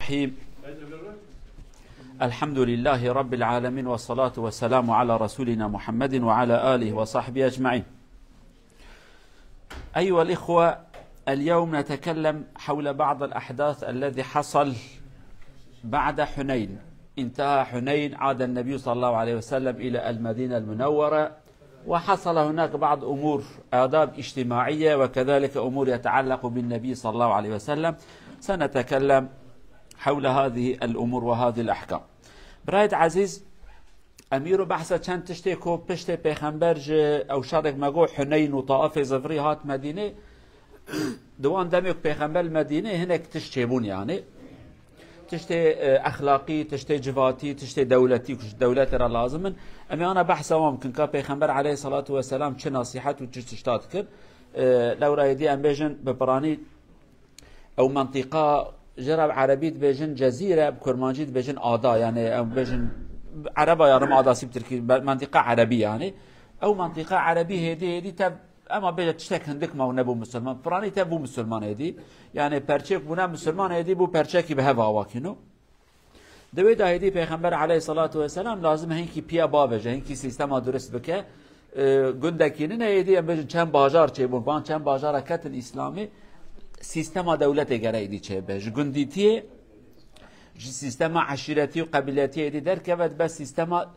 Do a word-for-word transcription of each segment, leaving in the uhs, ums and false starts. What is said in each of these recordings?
الرحيم. الحمد لله رب العالمين، والصلاة والسلام على رسولنا محمد وعلى آله وصحبه أجمعين. أيها الإخوة، اليوم نتكلم حول بعض الأحداث الذي حصل بعد حنين. انتهى حنين، عاد النبي صلى الله عليه وسلم إلى المدينة المنورة، وحصل هناك بعض أمور، آداب اجتماعية، وكذلك أمور يتعلق بالنبي صلى الله عليه وسلم. سنتكلم حول هذه الأمور وهذه الأحكام. Birayê ezîz, em îro behsa çend tiştê ku piştê Pêxember ji ew şerek me got Huneyn û Taifê zivirî hat Medînê, di wan demê ku Pêxember li Medînê hinek tişt çêbûn, yanî tiştê, e, exlaqî, tiştê civatî, tiştê dewletî ku ji dewletê re lazim in. Em ê ana behsa wan bikin ka Pêxember aleyhissalatu vesselam çi nasîhet û çi tişta dikir. E, lewra êdî em bêjin bi piranî ew mentiqa, ji re bi erebî dibêjin cezîre, bi kurmancî dibêjin ada, yanî em bêjin ereba ya rim adasî bi tirkî, be-, mentiqa erebî yanî. Ew mentiqa erebî hêdî hêdî tev, ema bêje tiştek hindik ma û nebû misilman. Piranî tev bû misilman hêdî. Yanî perçek bûne misilman hêdî bû perçekî bi hev awakîno. Di wê de hêdî Pêxember aleyhissalatu vesselam lazim e hinkî piya bavêje, hinkî sîstema durist bike. E, gundekî nine hêdî em bêjin çend bajar çêbûn. Van çend bajara ketin Îslamê, sîstema dewletê gere hêdî çêbe. Ji gundîtiyê, ji sîstema eşîretî û qebîletiyê hêdî derkeve dibe sîstema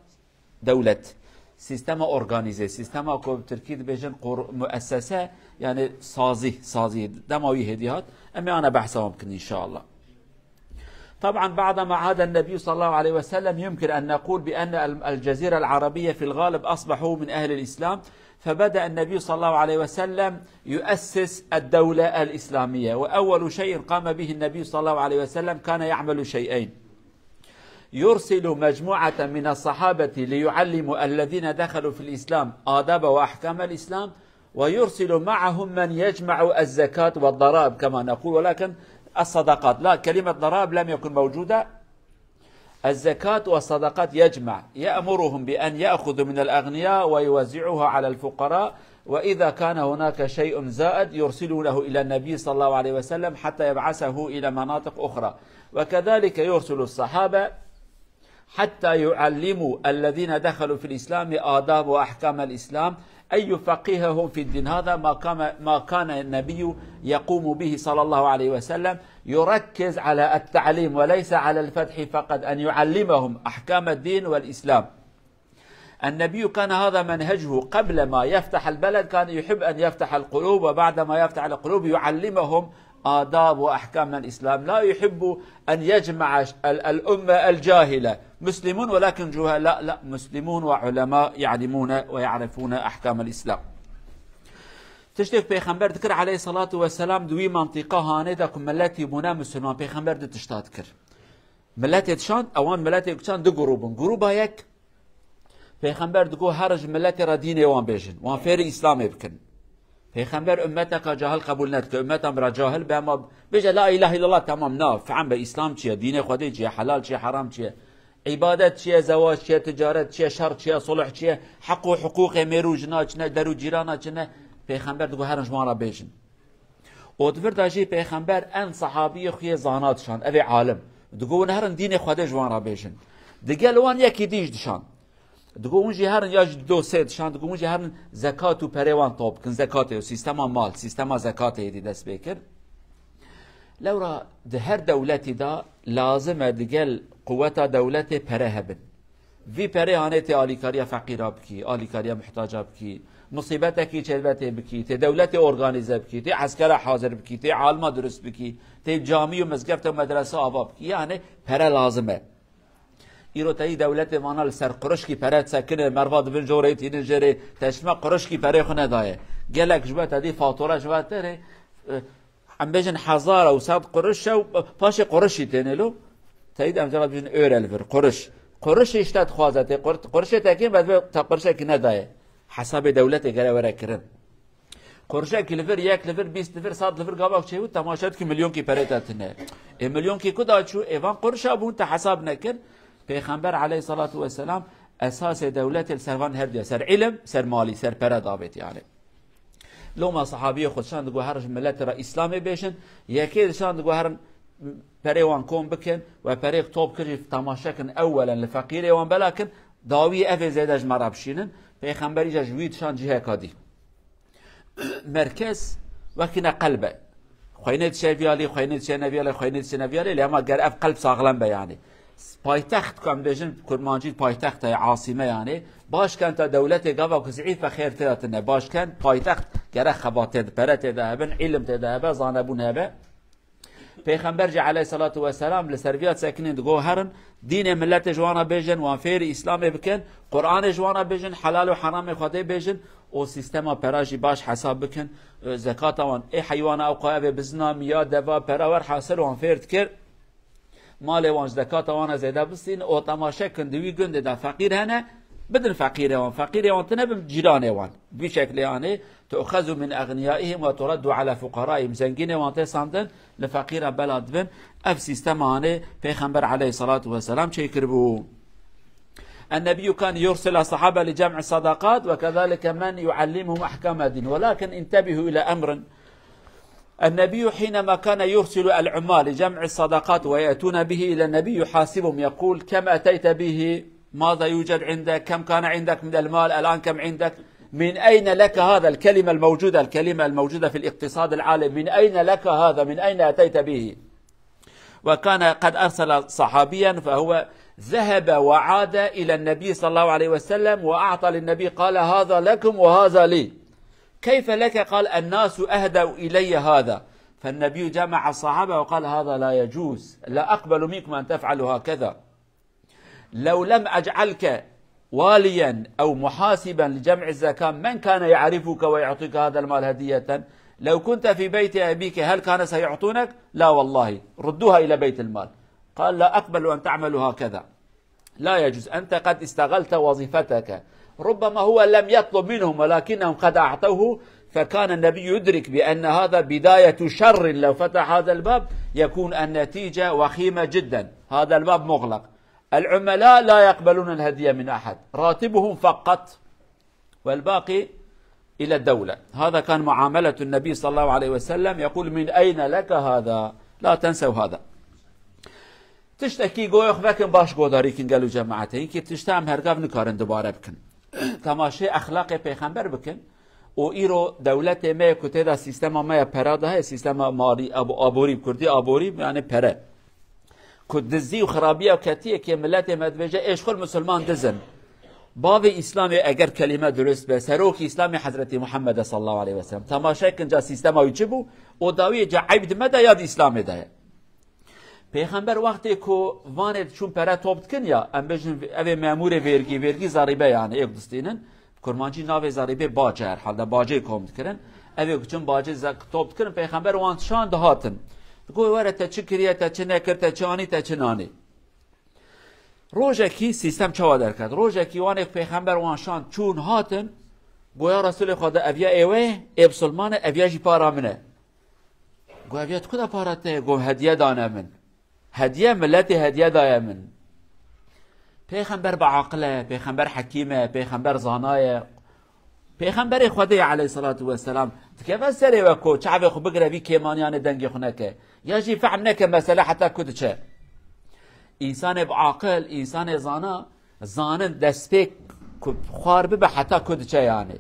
dewlet. Sîstema organîze, sîstema ku bi tirkî dibêjin qur-, muessese, yanî sazî, sazî. Dema wî hêdî hat, em ê ana behsa wan bikin înşallah. طبعا بعدما عاد النبي صلى الله عليه وسلم يمكن أن نقول بأن ال-، الجزيرة العربية في الغالب أصبحوا من أهل الإسلام، فبدأ النبي صلى الله عليه وسلم يؤسس الدولة الإسلامية، وأول شيء قام به النبي صلى الله عليه وسلم كان يعمل شيئين: يرسل مجموعة من الصحابة ليعلموا الذين دخلوا في الإسلام آداب وأحكام الإسلام، ويرسل معهم من يجمع الزكاة والضرائب كما نقول، ولكن الصدقات، لا، كلمة ضرائب لم يكن موجودة. الزكاة والصدقات يجمع، يأمرهم بأن يأخذوا من الأغنياء ويوزعوها على الفقراء، وإذا كان هناك شيء زائد يرسلونه إلى النبي صلى الله عليه وسلم حتى يبعثه إلى مناطق أخرى، وكذلك يرسل الصحابة حتى يعلموا الذين دخلوا في الإسلام آداب وأحكام الإسلام، أن يفقههم في الدين. هذا ما كان، ما كان النبي يقوم به صلى الله عليه وسلم، يركز على التعليم وليس على الفتح فقط، أن يعلمهم أحكام الدين والإسلام. النبي كان هذا منهجه، قبل ما يفتح البلد كان يحب أن يفتح القلوب، وبعد ما يفتح القلوب يعلمهم آداب وأحكام الإسلام. لا يحب أن يجمع ال-، الأمة الجاهلة، مسلمون ولكن جهلاء، لا، مسلمون وعلماء يعلمون ويعرفون أحكام الإسلام. Tiştê ku Pêxember dikir aleyhissalatu vesselam di wî mentiqa hanê de ku miletî bûne misilman, Pêxember du tişta dikir. Miletê dişand, ewan miletê dişand du grûb in. Grûba yek, Pêxember digot herin ji miletê re dînê wan bêjin, wan fêrî Îslamê bikin. Pêxember ummeteka cahil qebûl nedike, ummeta min re cahil be, ema bêje la îlahe îllallah, temam, na, fehm be Îslam çi ye, dînê Xwedê çi ye, helal çi ye, heram çi ye, îbadet çi ye, zewac çi ye, ticaret çi ye, şer çi ye, sulh çi ye, heq û hiqûqê mêr û jina çi ne, der û cîrana çi ne. Pêxember digot herin ji wan re bêjin. Û di vir de jî Pêxember en sehabiyê xwe yê zana dişand, ev ê alim. Digot hûn herin dînê Xwedê ji wan re bêjin. Digel wan yekî dî jî dişand. Digot hûn jî herin ya jî du sê dişand, digot hûn jî herin zekat û perê wan top bikin, zekatê û sîstema mal, sîstema zekatê êdî dest pê kir. Lewra di her dewletî de lazim e digel quweta dewletê pere hebin. Vî perê hanê tê alîkariya feqîra bikî, alîkariya muhtaca bikî, musîbetekî çêdibe tê bikî, tê dewletê organîze bikî, tê eskera hazir bikî, tê alima durust bikî, tê camî û mizgeft û medrese ava bikî. Yanî pere lazim e. Îro teyî dewletê vana li ser qurişkî pere disekine, merva di bin jorê tînin jêrê, te çima qurişkî perê xwe nedaye. Gelek ji we te dî fatura ji we te rê, e, Em bêjin hezar û sed qurişe û paşê qurişî têne lo. Teyîd em cara dibêjin euro li vir, quriş. Qurişê ji te dixwaze, tê qur-, qurişê te kêm, ez vê te qurişekî nedaye. Hesabê dewletê gere were kirin. Qurişekî li vir, yek li vir, bîst li vir, sed li vir gavak çêbû, temaşe dikî milyonkî perê te tine. Ê milyonkî ku da çû, ê van qurişa bûn, te hesab nekir. Pêxember aleyhissalatu vesselam esasê dewletê li ser van her diye, ser ilim, ser malî, ser pere davêt yani. Loma sahabiyê xwe dişan digo herin ji miletê re Îslamê bêjin, yekê dişan digo herin perê wan kom bikin we perê top kir jî temaşe kin ewwelen li feqîrê wan bela kin, dawî ev ê zêde ji me re bişînin. Pêxember îca ji wî dişan ciheka dî. Merkez wekî ne qelb e. Xweynê diçe viyalî, xweynê diçe neviyalê, xweynê diçe neviyalê, lê ema ger ev qelb saxlem be yanî. Paytext ku em bêjin, Kurmancî paytext e, asîme yanî. Baş ken ta dewletê gava ku zîîf e xêr tê de tine. Baş ken paytext gerek xebat tê de, pere tê de hebe, îlim tê de hebe, zanebûn hebe. Pêxember jî aleyhissalatu vesselam li ser viya sekinîn digo herin, dînê miletê ji wan re bêjin, wan fêrî Îslamê bikin, Qur'anê ji wan re bêjin, helal û heramê Xwedê bêjin, û sîstema pera jî baş hesab bikin, e, zekata wan, ê heywana ew qayevê bizina miya deva pera wer hasil wan fêr dikir, malê wan ji zekata wan re zêde bistîn, û temaşe kin di wî gundê de feqîr hene, bidin feqîrê wan, feqîrê wan tine bin cîranê wan. Bi vî şeklê yanî, تؤخذ من أغنيائهم وترد على فقرائهم. Zengînê wan tê sandin, li feqîra bela dibin. Ev sîstema hanê Pêxember aleyhissalatu vesselam çêkiribû. النبي كان يرسل الصحابة لجمع الصدقات وكذلك من يعلمهم أحكام الدين. ولكن انتبهوا إلى أمر. النبي حينما كان يرسل العمال لجمع الصدقات ويأتون به إلى النبي يحاسبهم، يقول: كم أتيت به؟ ماذا يوجد عندك؟ كم كان عندك من المال؟ الآن كم عندك؟ من أين لك هذا؟ الكلمة الموجودة، الكلمة الموجودة في الاقتصاد العالمي، من أين لك هذا؟ من أين أتيت به؟ وكان قد أرسل صحابيا، فهو ذهب وعاد إلى النبي صلى الله عليه وسلم وأعطى للنبي، قال: هذا لكم وهذا لي. كيف لك؟ قال: الناس أهدوا إلي هذا. فالنبي جمع الصحابة وقال: هذا لا يجوز، لا أقبل منكم أن تفعلوا هكذا. لو لم أجعلك واليا أو محاسبا لجمع الزكاة، من كان يعرفك ويعطيك هذا المال هدية؟ لو كنت في بيت أبيك، هل كان سيعطونك؟ لا والله، ردوها إلى بيت المال. قال: لا أقبل أن تعملوا هكذا، لا يجوز، أنت قد استغلت وظيفتك. ربما هو لم يطلب منهم، ولكنهم قد أعطوه، فكان النبي يدرك بأن هذا بداية شر، لو فتح هذا الباب يكون النتيجة وخيمة جدا، هذا الباب مغلق. العملاء لا يقبلون الهدية من أحد، راتبهم فقط والباقي إلى الدولة. هذا كان معاملة النبي صلى الله عليه وسلم، يقول: من أين لك هذا؟ لا تنسوا هذا. Tiştekî goyox vekin, baş godarî kin gelo cemaetê. Hinkî tişta em hergav nikarin dubare bikin. Temaşê exlaqê pêxember bikin. Û îro dewletê me ye ku tê de sîstema me ye pera de heye, sîstema malî, ab-, aborî, bi kurdî aborî, yani pere. Ku dizî û xirabiya ketiyê ke miletê me dibêje, ê ji xwe misilman dizin. Bavê Îslamê eger kelîme durust be, serokî Îslamê Hezretî Muhammed e sallallahu aleyhi ve sellem. Temaşe kin ca sîstema wî çi bû, û dawiyê ca eyb di me de ya di Îslamê de ye. Pêxember wextê ku vanê diçûn pere top dikin ya, em bêjin ev ê memûrê vergî, vergî zerîbe yani ê ku distînin. Kurmancî navê zerîbê bac e herhalde, bacê kom dikirin. Ev ê ku çin bacê ze-, top dikirin, Pêxember wan şan dihatin. Digot, were te çi kiriye, te çi nekir, te çi anî, te çi nanî. Rojekî sîstem çawa derket? Rojekî wanê ku Pêxember wan şan çûn hatin, goya Resulê Xweda, ev ya ê we ye, ê bisilman e, ev ya jî para min e. Got, ev ya tu ku de para te ye? Got, hediye dane min. Hediye, miletê hediye daye min. Pêxember bi aqil e, pêxember hekîm e, pêxember zana ye. Pêxemberê Xwedê ye aleyhissalatu vesselam. Dikeve serê we ku çavê xwe bigire vî kêmaniyanê dengê xwe neke. Ya jî fehm neke mesele heta ku diçe. Însanê bi aqil, însanê zana, zanin destpêk ku xwar bibe heta ku diçe yani.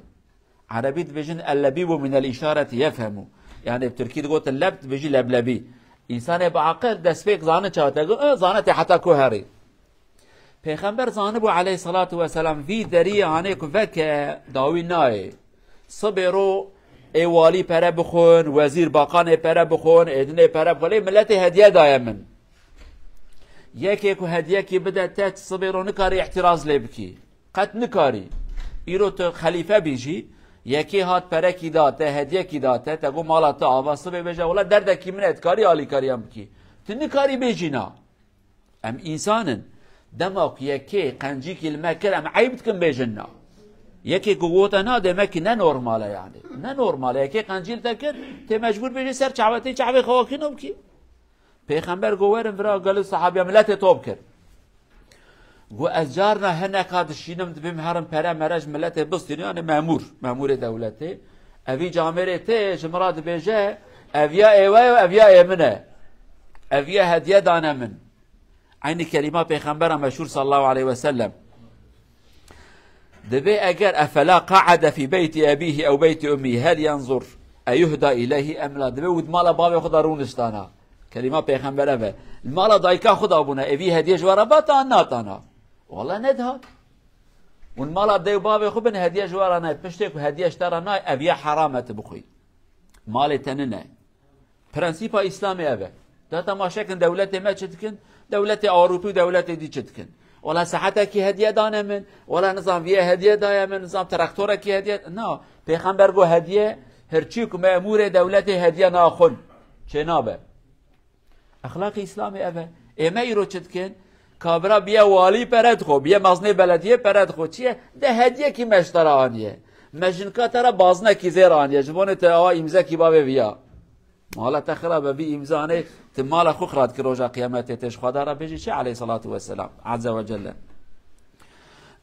Erebî dibêjin, "El-lebîbu minel îşareti yefhemu." Yani bi tirkî digotin leb, dibêjî leblebî. Însanê bi aqil destpêk zanin çawa te got, e, zane tê heta ku herî. Pêxember zanibû aleyhissalatu vesselam vî deriyê hanê ku veke dawî nayê. Sibê ro ê walî pere bixwin, wezîr baqanê pere bixwin, ê dinê pere bixwin, ê miletê hediye daye min. Yekê ku hediyekî bide te, sibê ro nikarî îhtiraz lê bikî. Qet nikarî. Îro tu xelîfe bî jî, yekê hat perekî da te, hediyekî da te, te got mala te ava, sibê bêje, wela derdekî min e, dikarî alîkariyan bikî. Tu nikarî bêjî na. Em însan in. Dema ku yekê qencîkî li me kir, em eyb dikin bêjin na. Yekê ku gote na, demek ki ne normal e yani. Ne normal e. Yekê qencî li te kir, tê mecbûr bêjî ser çavê, tê çavê xwe wekî nû bikî. Pêxember got, werin vira gelo sahabiya miletê top kir. Got, ez carna hineka dişînim, dibêm herim pere mere ji miletê bistînim, yani memûr, memûrê dewletê. Evî camêrê tê ji min re dibêje, ev ya ê we ye û ev ya ê min e. Ev ye hediye dane min. Eynî kelîma Pêxembera meşhûr sallallahu aleyhi ve sellem. Dibê eger efela qa'ade fî beyti ebîhi ew beyti ummî hel yenzur eyuhda ileyhi em la. Dibê û di mala bavê xwe de rûniştana. Kelîma Pêxember ev e. Li mala dayika xwe de bûne. Evî hediye ji we re bata an natana. Wala nedihat. Hûn mala dê û bavê xwe bin hediye ji we re nayê. Piştê ku hediye ji te re nayê, ev ye heram e tu bixwî. Malê te nine. Prensîpa Îslamê ev e. Da temaşe kin dewletê me çi dikin, dewletê Ewropî û dewletê dî çi dikin. Wala saetekî hediye dane min, wala nizam viye hediye daye min, nizam traktorekî hediye, na, Pêxember got hediye, hirçî ku memûrê dewletê hediye naxwin. Çênabe. Exlaqê Îslamê ev e. Ê me îro çi dikin? Kabira biye walî pere dixwe, biye maznê belediyê pere dixwe. Çi ye? De hediyekî me ji te re aniye. Me jinka te re baznekî zêr aniye. Ji bonê te awa îmzekî bavê viya. Mala te xirab e, vî îmzanê tu mala xwe xirab dikî roja qiyametê tê ji Xweda re bêjî çi aleyhissalatu vesselam azze ve celle.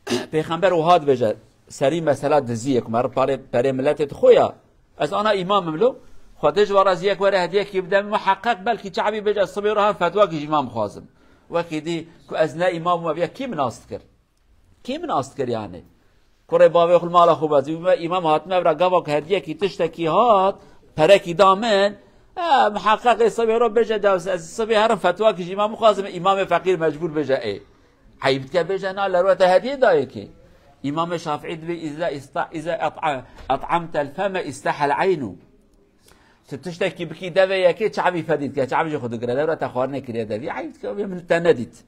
Pêxember wiha dibêje, serî mesela diziyê ku meriv parê, perê miletê dixwe ya. Ez ana îmam im lo, Xwedê ji we razî ye ku were hediyekî bide min, muheqeq belkî çavî bêje ez sibê re hem fetwakî ji îmam xwazim. Wekî dî ku ez ne îmam im, ev ya kî min nas dikir? Kî min nas dikir yani? Kurê bavê xwe li mala xwe bezî, me îmam hatime vira gava ku hediyekî tiştekî hat, perekî da min, e, muheqeq ê sibê re bêje de ez sibê herim fetwakî ji îmam xwazim, îmamê feqîr mecbûr bêje ê. Eyb dike bêje na lerwete hediyê dayê kê. Îmamê Şafîî dibê îza ista-, îza et'a-, et'amtel feme istehel eynu. Tu tiştekî bikî devê yekê çavî fedî dike, çavî ji xwe digire, lerwete xwarinê kiriye devî. Eyb dike, "Vê min te nedît."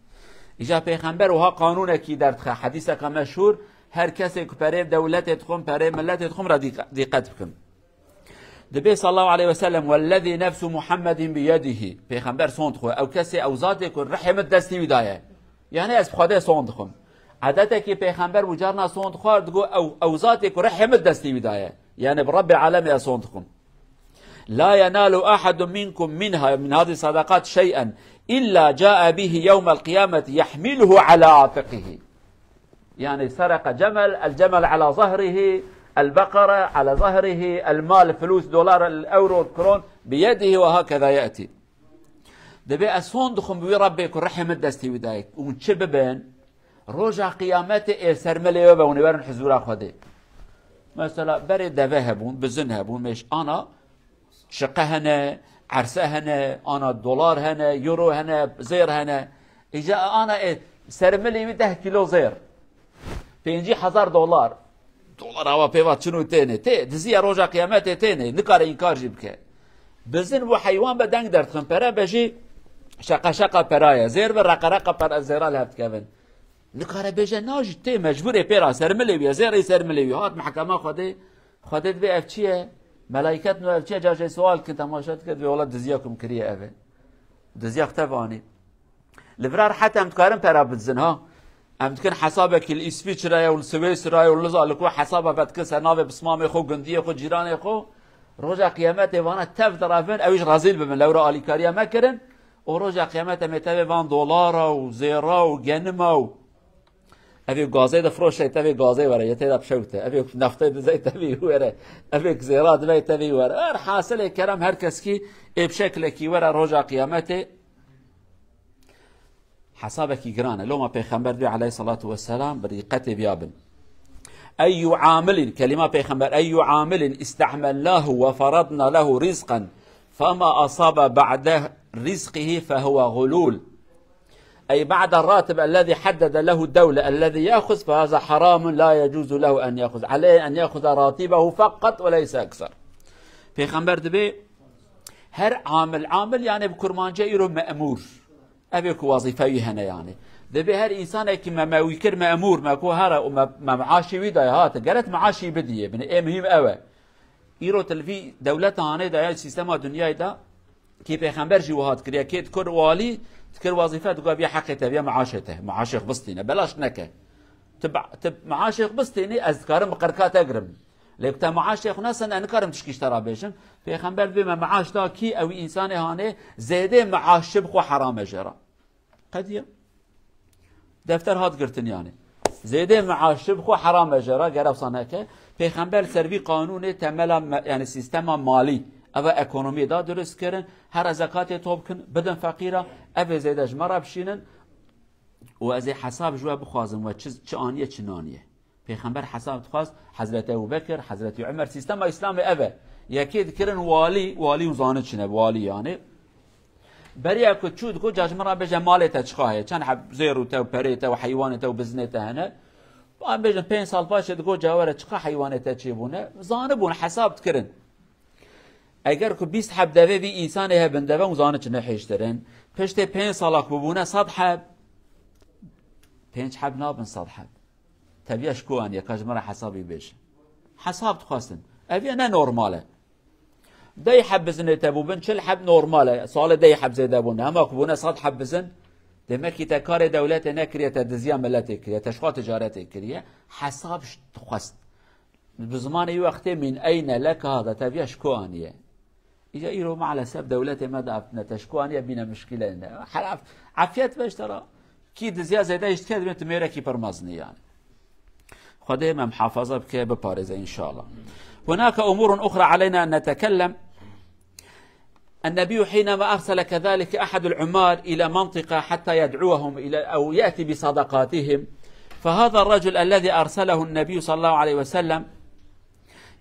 Îja Pêxember wiha qanûnekî derdixe, hedîseke meşhûr, her kesê ku perê dewletê dixwin, perê miletê dixwin re dîq-, dîqet bikin. Dibê sallallahu aleyhi ve sellem, "Wellezî nefsu Muhammedin biyedihi." Pêxember sond dixwe, ew kesê, ew zatê ku rihê min destî wî daye. Yani ez bi Xwedê sond dixwim. Edetekî Pêxember bû, carna sond dixwar, digo ew, ew zatê ku rihê min destî wî daye. Yani bi Rebbê alemê ez sond dixwim. "La yenalu ahadun minkum minha, min hadî sadaqat şey'en, illa ca'a bihi yevmel qiyameti yehmiluhu ala atiqihi." Yani seraka cemel, el cemel ala zahrihi, el bekara ala zahrihi, el mal, fulus, dolar, el euro, el kron, biyedihi ve hakeza ye'ti. Dibê ez son dixwim bi wî Rebbê ku rihê min destê wî dayik. Û çi bibin? Roja qiyametê ê ser milê we be, hûn ê werin huzûra Xwedê. Mesela berê deve hebûn, bizin hebûn, mêş ana, Şiqe hene, erse hene, ana dolar hene, euro hene, zêr hene. Îca ana ê ser milê wî deh kîlo zêr. Pêncî hezar dolar. Dolar awa pê va çin û têne. Tê, diziya roja qiyametê têne. Nikare înkar jî bike. Bizin û heywan be deng derdixin. Pere be jî şeqa şeqa pera ye. Zêr be reqa reqa pera zêra li hev dikevin. Nikare bêje na jî tê mecbûrê pê ra ser milê wî ye. Zêrê ser milê wî. Hat mehkema Xwedê. Xwedê dibê ev çi ye? Melayket no ev çi ye? Cajê sual kin temaşe dike dibê wela diziya kum kiriye ev e. Diziya xwe te vanî. Li vira rehet em dikarin pera bidizin ha. Em dikin hesabekî li Îsviçreye û li Swêsreye û li za li ku hesaba vedikin ser navê bismamê xwe, gundiyê xwe, cîranê xwe. Roja qiyametê vana tev direvin, ew jî rezîl bibin, lewra alîkariya me kirin. Û roja qiyametê em ê tevê van dolara û zêra û genima û Evê gazê de firoşe, tevê gazê were, yê tê de pişewte. Evê neftê dizey tevê were. Evê zêra dibey tevê were. Her hasilê kerem her keskî ê bi şeklekî were roja qiyametê. Hesabekî giran e. Loma Pêxember dibê aleyhissalatu vesselam bi dîqetê biya bin. Eyyu amilin, kelîma Pêxember, eyyu amilin istehmelnahu ve faradna lehu rizqan fema asaba ba'de rizqihi fehuve gulul. أي بعد الراتب الذي حدد له الدولة الذي يأخذ، فهذا حرام لا يجوز له أن يأخذ، عليه أن يأخذ راتبه فقط وليس أكثر. Pêxember dibê her amil, amil yani bi kurmancê îro memûr. Ev ê ku wazîfeyî hene yani. Dibê her însanekî me, me wî kir memûr, me ku here û me, me meaşî wî daye hate. Geret meaşî bidiyê, binê ê muhîm ew e. Îro tu li vî dewleta hanê de ya sîstema dinyayê de kê pêxember jî wiha dikiriye, kê dikir walî, dikir wazîfe, digot, "Viya heqê te, viya meaşê te, meaşê xwe bistîne, belaş neke. Tu be-, tu meaşê xwe bistînî, ez dikarim bi qirka te girim. Lê ku te meaşê xwe nesin, ez nikarim tişkî ji te re bêjim." Pêxember dibê me meaş da kî, ew însanê hanê zêdê meaş çi bi xwe heram e jê re. Qediya. Defter hat girtin yani. Zêdê meaş çi bi xwe heram e jê re, gere wisa neke. Pêxember ser vî qanûnê temela me, yani sîstema malî, Eva ekonomiyê da dirust kirin, here zekatê top kin, bidin feqîra, evê zêde ji me re bişînin û ez ê hesab ji we bixwazim, we çi, çi aniye, çi naniye. Pêxember hesab dixwast, Hezretî Ebu Bekir, Hezretî Umer, sîstema Îslamê ev e. Yekê dikirin walî, walî hûn zanin çi ne, walî yani. Beriya ku çû digot, ca ji min re bêje malê te çiqa heye, çend heb zêr û te û perê te û heywanê te û bizinê te hene. Em bêjin pênc sal paşê digot, ca were çiqa heywanê te çêbûne. Zanibûn, hesab dikirin. Eger ku bîst heb devê vî însanê hebin, deve hûn zanin çi ne hêştir in. Piştê pênc salak bibûne sed heb. Pênc heb nabin sed heb. Teviya ji ku aniye, ka ji min re hesabî bêje. Hesab dixwestin. Ev ya ne normal e. Deh heb bizinê te bûbin, çil heb normal e. Salê deh heb zêde bûne. Hema ku bûne sed heb bizin, demekî te karê dewletê nekiriye, te diziya miletê kiriye, te ji xwe ticaretê kiriye. Hesab ji dixwest. Bi zimanê wî wextê min eyne leke hada, teviya ji ku aniye. Îca îro maalesef dewletê me de ev tine, te ji ku aniye bîne mişkîle ne. Heraf, afiyet be ji te re. Kî diziya zêde jî dike, dibên tu mêrekî pir mezin î yani. Xwedê me muhafaza bike, biparêze inşallah. هناك أمور أخرى علينا أن نتكلم. النبي حينما أرسل كذلك أحد العمال إلى منطقة حتى يدعوهم إلى، أو يأتي بصدقاتهم، فهذا الرجل الذي أرسله النبي صلى الله عليه وسلم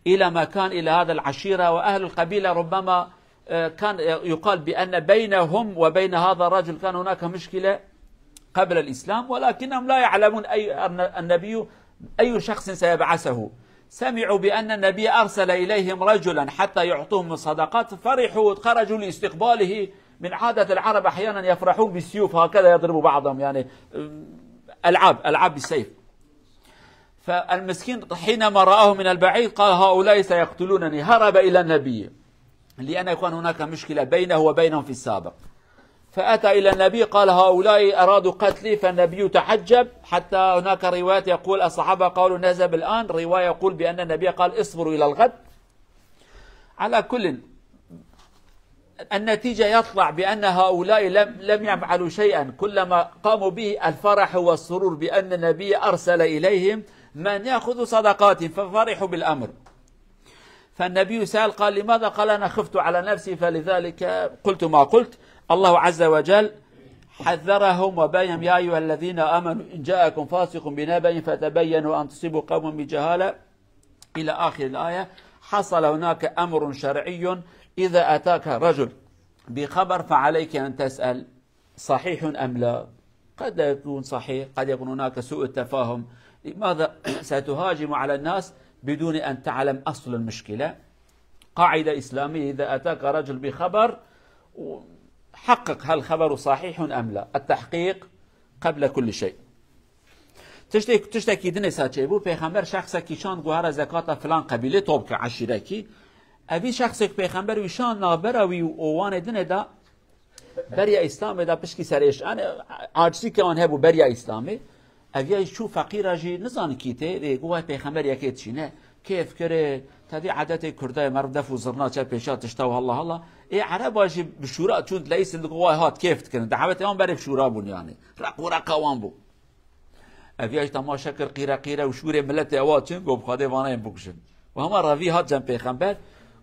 إلى مكان، إلى هذا العشيرة وأهل القبيلة، ربما، آه، كان يقال بأن بينهم وبين هذا الرجل كان هناك مشكلة قبل الإسلام، ولكنهم لا يعلمون أي، أن النبي أي شخص سيبعثه. سمعوا بأن النبي أرسل إليهم رجلا حتى يعطوهم الصدقات، فرحوا، خرجوا لاستقباله. من عادة العرب أحيانا يفرحون بالسيوف، هكذا يضربوا بعضهم، يعني، ألعاب، ألعاب بالسيف. فالمسكين حينما رآه من البعيد قال: "هؤلاء سيقتلونني"، هرب إلى النبي لأن يكون هناك مشكلة بينه وبينهم في السابق. فأتى إلى النبي قال: "هؤلاء أرادوا قتلي"، فالنبي تعجب، حتى هناك رواية يقول الصحابة قالوا: "نذهب الآن"، رواية يقول بأن النبي قال: "اصبروا إلى الغد". على كل، النتيجة يطلع بأن هؤلاء لم، لم يفعلوا شيئا، كلما قاموا به الفرح والسرور بأن النبي أرسل إليهم من يأخذ صدقاتهم، ففرحوا بالأمر. فالنبي سأل، قال: "لماذا؟" قال: "أنا خفت على نفسي، فلذلك قلت ما قلت". الله عز وجل حذرهم وبينهم: "يا أيها الذين آمنوا إن جاءكم فاسق بنبأ فتبينوا أن تصيبوا قوما بجهالة"، إلى آخر الآية. حصل هناك أمر شرعي: إذا أتاك رجل بخبر فعليك أن تسأل صحيح أم لا؟ قد لا يكون صحيح، قد يكون هناك سوء تفاهم. لماذا ستهاجم على الناس بدون أن تعلم أصل المشكلة؟ قاعدة إسلامية: إذا أتاك رجل بخبر، حقق هل خبر صحيح أم لا. التحقيق قبل كل شيء. Tiştek-, tiştekî din êsa çêbû, pêxember şexsekî şand, got: "Here zekata filan qebîlê, top ke eşîrekî." Evî şexsek pêxember wî şand navbera wî û wanê dinê da, beriya Îslamê da pişkî serêş. Yanî acizî ke wan hebû beriya Îslamê. Ev ya çû feqîra jî nizan kî tê, rê got: "Vay pêxember yekê dişîne." Kêf kirê, tevî edetê Kurda ye, meriv def û zirna çe pêşa tişta û halla halla. Ê Ereba jî bi şûra çûn dileyîsin digo: "Vay hat kêf dikirin." Dehwetê wan berê bi şûra bûn yanî. Req û reqa wan bû. Ev ya jî temaşe kir, qîre qîre û şûrê miletê ewa çin, got: "Bi Xwedê vana yên bikujin." Û hema revî hat cem pêxember,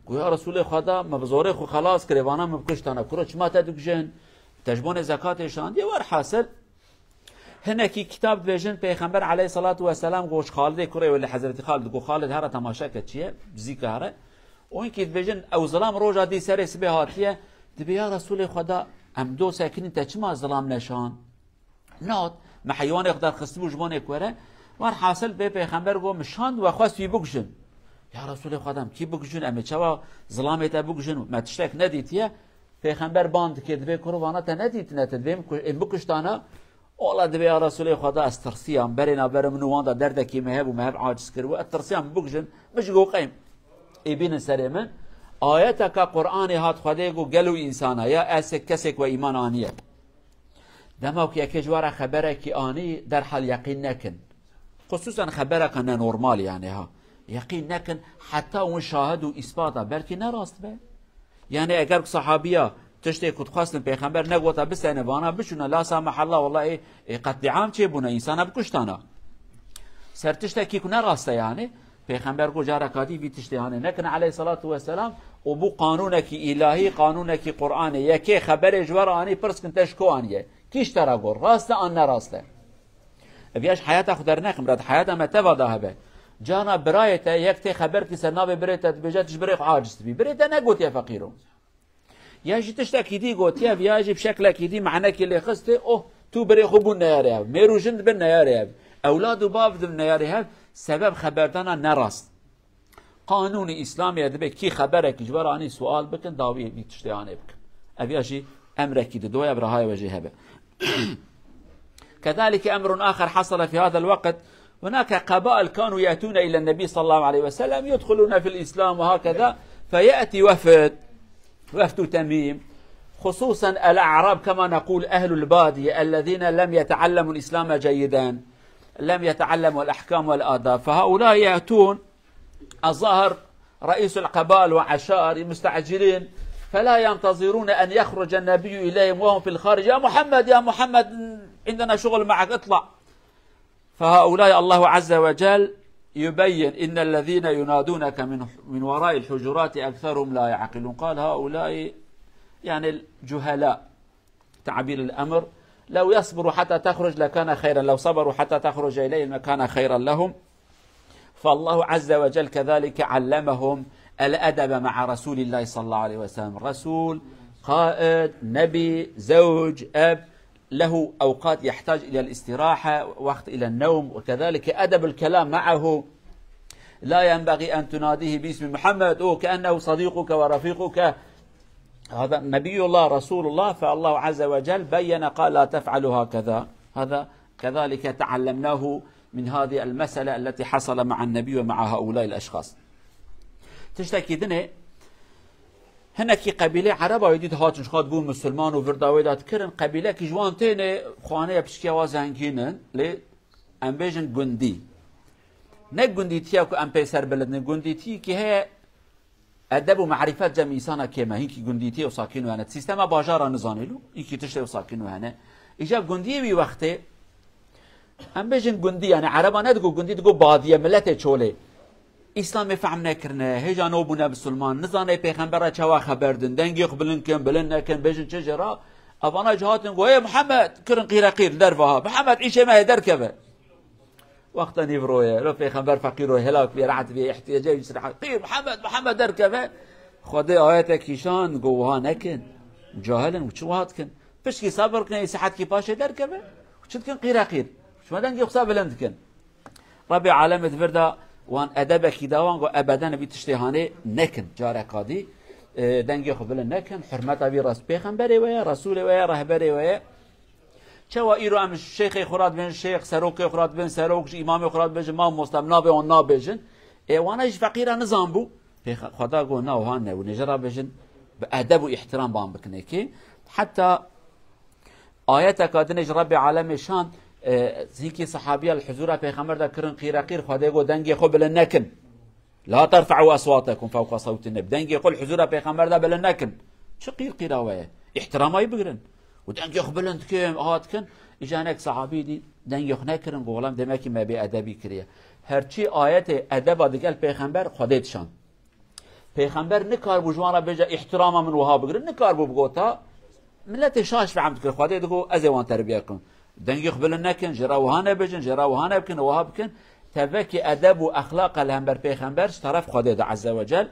got: "Ya Resûlê Xweda, me bi zorê xwe xelas kirê, vana min bikuştana. Kuro çima te dikujin? Te ji bonê zekatê şandiye?" Werhasil, hinekî kitab dibêjin, pêxember aleyhissalatu vesselam got ji Xalidê kurê wê li Hezretî Xalid, got: "Xalid, here temaşe ke çi ye, zîka here." Û hinkî dibêjin, ew zilam roja dî serê sibê hatiye, dibê: "Ya Resûlê Xweda, em do sekinîn, te çima zilam neşand?" Nat, me heywanê xwe derxistibû ji bonê ku were. Werhasil bê pêxember got: "Min şand we xwest wî bikujin." "Ya Resûlê Xweda, em kî bikujin? Em ê çawa zilamê te bikujin? Me tiştek nedîtiye." Pêxember ban dike, dibê: "Kuro, vana te nedîtine, te dibê min ku-, ê bikuştana." Ola dibê: "Ya Resûlê Xweda, ez tirsiyam, berê navbera min û wan da derdekî me hebû, me hev aciz kiribû, ez tirsiyam min bikujin, min jî got qey ê bînin serê min." Ayeteka Qur'anê hat, Xwedê got: "Gelo însana, ya esek kesek we îman aniye." Dema ku yekê ji we re xeberekî anî, derhal yeqîn nekin. Xusûsen xebereke nenormal, yani, ha. Yeqîn nekin, heta hûn şahid û îspat a, belkî ne rast be. Yani, eger ku sahabiya tiştê ku dixwestin pêxember negota bisene, vana biçûne, la samahallah, wallahî, ê, qetlîam çêbûne, însana bikuştana. Ser tiştekî ku ne rast e, yani, Pêxember got, careka dî vî tiştê hanê nekin aleyhissalatu vesselam, û bû qanûnekî îlahî, qanûnekî Qur'anê. Yekê xeberê ji we re anî, pirs kin te ji ku aniye? Kî ji te re got, rast e an ne rast e? Ev ya ji heyata xwe dernexin, bira, di heyata me teva de hebe. Carna birayê te, yek tê xeber kî ser navê birê te dibêje, tu ji birê xwe aciz dibî. Birê te negotiye feqîro. Ya jî tiştekî dî gotiye, ya jî bi şeklekî dî manekî lê xistê, oh, tu birê xwe bûn neyarê hev. Mêr û jin dibin neyarê hev. Ewlad û bav dibin neyarê hev. Sebeb xeberdana nerast. Qanûnê Îslamê ye, dibe kî xeberekî ji we re anî sual bikin, dawiyê vî tiştê anê bikin. Ev ya jî emrekî di doya bi rehayê we jê hebe. كذلك أمر آخر حصل في هذا الوقت. هناك قبائل كانوا يأتون إلى النبي صلى الله عليه وسلم، يدخلون في الإسلام وهكذا، فيأتي وفد، وفد تميم، خصوصا الأعراب، كما نقول أهل البادية الذين لم يتعلموا الإسلام جيدا، لم يتعلموا الأحكام والآداب، فهؤلاء يأتون الظاهر رئيس القبائل وعشائر مستعجلين، فلا ينتظرون أن يخرج النبي إليهم وهم في الخارج: "يا محمد، يا محمد، عندنا شغل معك، اطلع." فهؤلاء الله عز وجل يبين: "إن الذين ينادونك من، من وراء الحجرات أكثرهم لا يعقلون." قال: "هؤلاء، يعني، الجهلاء." تعبير الأمر، لو يصبروا حتى تخرج لكان خيرا، لو صبروا حتى تخرج إليهم لكان خيرا لهم. فالله عز وجل كذلك علمهم الأدب مع رسول الله صلى الله عليه وسلم. رسول، قائد، نبي، زوج، أب، له أوقات يحتاج إلى الاستراحة، وقت إلى النوم، وكذلك أدب الكلام معه. لا ينبغي أن تناديه باسم محمد، أو كأنه صديقك ورفيقك. هذا نبي الله رسول الله، فالله عز وجل بين، قال: "لا تفعلوا هكذا." هذا كذلك تعلمناه من هذه المسألة التي حصل مع النبي ومع هؤلاء الأشخاص. Tiştekî dinê, hinekî qebîlê Ereba wê dî dihatin ji xwe dibûn misilman û virda wê de dikirin, qebîlekî ji wan têne xwaneya piçkiya wa zengîn in, lê em bêjin gundî. Ne gundîtiya ku em pê ser bilind in, gundîtiyekî heye, edeb û marîfet cem însana kêm e, hinkî gundîtiyê wisa kîn hene. Sîstema bajara nizanê lû, hinkî tiştê wisa kîn hene. Îca gundiyê wî wextê, em bêjin gundî, yani Ereba nedigo gundî, digo badiye, miletê çolê. Îslamê fehm nekirine, hêja nû bûne misilman, nizane pêxember re çawa xeber din, dengê xwe bilind kin, bilind nekin, bêjin çi jê re. Evana jî hatin go, "Ê Muhammed, kirin qîreqîr li derve ha. Muhammed, îşê me heye, derkeve." Wexta nîvro ye, lo pêxember feqîr o, helak bê, rehet bê, ihtiyacê wî sirhat. Qîr, Muhammed, Muhammed derkeve. Xwedê ayetek kîşan, go, "Wiha nekin. Cahil in, û çi wiha dikin? Pişkî sebir kin, ê sihetkî paşê derkeve. Çi dikin qîreqîr? Şima dengê xwe bilind dikin." Rebê alemê di vir de wan edebekî da, wan go, "Ebeden vî tiştê hanê nekin, careka dî, e, dengê xwe bilind nekin, hurmeta vî res-, pêxemberê we ye, resûlê we ye, rehberê we ye." Çawa îro em ji şêxê xwe re dibên şêx, serokê xwe re dibên serok, ji îmamê xwe re dibêjin mamosta, em navê wan nabêjin. Ê, wana jî feqîra nizan bû. Pêxe-, Xweda got, "Na, wiha ne, hûn ê jê re bêjin, bi edeb û îhtiram ban bikin êkê." Heta ayeteka dinê ji Rebbê alemê şand, e, hinkî sehabiya li huzûra Pêxember de kirin qîreqîr, Xwedê got, "Dengê xwe bilind nekin." "La terfe'u eswatekum fewqa sewtin nebi." Dengê xwe li huzûra Pêxember de bilind nekin. Çi qîr qîra we ye? Îhtirama wî bigirin. Û dengê xwe bilind dikin, aha dikin. Îja hinek sehabî dî dengê xwe nekirin, got, "Welam demekî me bêedebî kiriye." Herçî ayetê edeba digel Pêxember Xwedê dişand. Pêxember nikarbû ji wan re bêje, "Îhtirama min wiha bigirin." Nikarbû bigota, miletê şaş fehm dikir. Xwedê digot, "Ez ê wan terbiye bikim." Dengê xwe bilind nekin, jê re wiha nebêjin, jê re wiha nebikin, wiha bikin. Tevekî edeb û exlaqa li hember pêxember ji teref Xwedê de Azze ve Cel.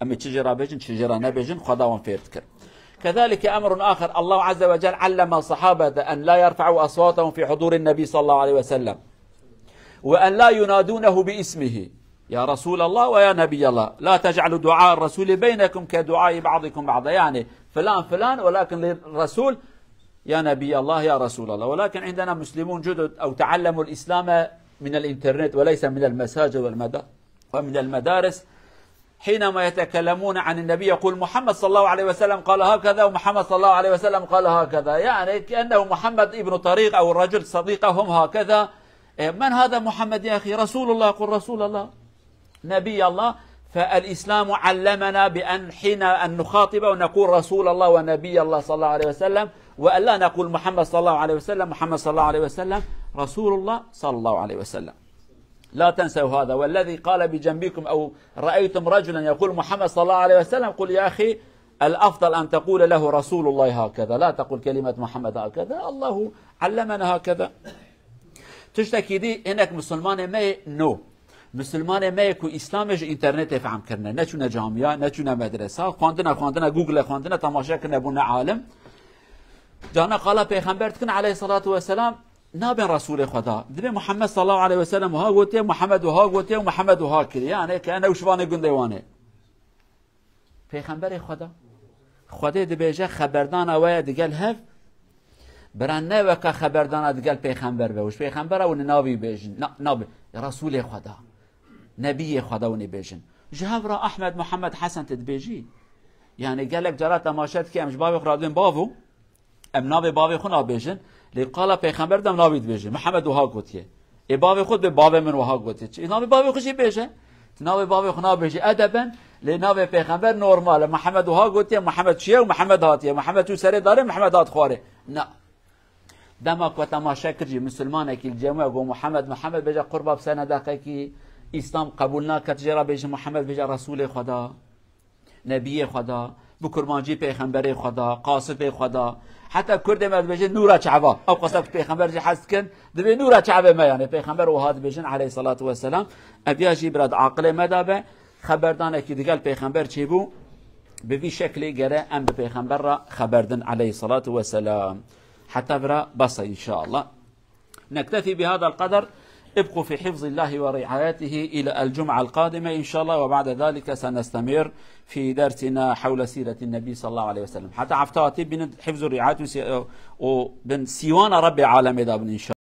Em ê çi jê re bêjin, çi jê re nebêjin, Xweda wan fêr dikir. كذلك أمر آخر، الله عز وجل علم الصحابة أن لا يرفعوا أصواتهم في حضور النبي صلى الله عليه وسلم، وأن لا ينادونه باسمه، "يا رسول الله" ويا "نبي الله". "لا تجعلوا دعاء الرسول بينكم كدعاء بعضكم بعضا". يعني فلان فلان، ولكن للرسول "يا نبي الله، يا رسول الله". ولكن عندنا مسلمون جدد أو تعلموا الإسلام من الإنترنت وليس من المساجد والمدا-، ومن المدارس. حينما يتكلمون عن النبي يقول: "محمد صلى الله عليه وسلم قال هكذا، ومحمد صلى الله عليه وسلم قال هكذا". يعني كأنه محمد ابن طريق أو الرجل صديقهم هكذا. إيه، من هذا محمد يا أخي؟ رسول الله، قل رسول الله. نبي الله. فالإسلام علمنا بأن حين أن نخاطبه نقول: "رسول الله ونبي الله صلى الله عليه وسلم"، وأن لا نقول: "محمد صلى الله عليه وسلم، محمد صلى الله عليه وسلم، رسول الله صلى الله عليه وسلم". لا تنسوا هذا، والذي قال بجنبكم أو رأيتم رجلا يقول محمد صلى الله عليه وسلم، قل يا أخي، الأفضل أن تقول له رسول الله هكذا، لا تقل كلمة محمد هكذا، الله علمنا هكذا. Tiştekî dî, hinek misilmanê me yê nû. Misilmanê me yê ku Îslamê ji înternetê fehm kirine. Neçûne camiya, neçûne medresa. Xwendine, xwendine, Google xwendine, temaşe kirine, bûne alim. Carna qala pêxember dikin aleyhissalatu vesselam, nabên Resûlê Xweda. Dibê Muhammed sallallahu aleyhi ve sellem wiha gotiye, Muhammed wiha gotiye û Muhammed wiha kiriye. Yani ke ne û şivanê gundê wan ê. Pêxemberê Xweda. Xwedê dibêje xeberdana we ye digel hev. Bira ne weka xeberdana digel pêxember be. Û ji pêxembera hûn navî bêjin. Na, nabê. Resûlê Xweda. Nebiyê Xweda hûn ê bêjin. Ji hev re Ahmed, Muhammed, Hesen te dibêjî. Yani gelek cara temaşe dike, em ji bavê xwe radibên bavo. Em navê bavê xwe nabêjin. Lê qala pêxember de em navî dibêjin. Muhammed wiha gotiye. Ê bavê xwe dibê bavê min wiha gotiye. Çi? Navê bavê xwe jî bêje. Tu navê bavê xwe nabêjî edeben. Lê navê pêxember normal e. Muhammed wiha gotiye, Muhammed çiye û Muhammed hatiye. Muhammed çû serê darê, Muhammed hat xwarê. Na. Dema ku temaşe kir jî misilmanekî li cem we got Muhammed, Muhammed bêje qurba bi senedeqekî, Îslam qebûl nake, tu jê re bêjî Muhammed, bêje Resûlê Xweda. Nebiyê Xweda, bi kurmancî pêxemberê Xweda, qasifê Xweda. Heta kurdê me dibêjin nûra çava. Ew qasa ku pêxember jî hez dikin, dibê nûra çavê me, yani pêxember wiha dibêjin aleyhissalatu vesselam. Ev ya jî bira di aqilê me de be, xeberdanekî digel pêxember çêbû, bi vî şeklê gere em bi pêxember re xeber din aleyhissalatu vesselam. Heta vira bes e inşallah. نكتفي بهذا القدر. ابقوا في حفظ الله ورعايته إلى الجمعة القادمة إن شاء الله، وبعد ذلك سنستمر في درسنا حول سيرة النبي صلى الله عليه وسلم. Heta hefta hatî bînin hifz û riayet û si-, û bin sîwana Rebbê alemê de bin inşallah.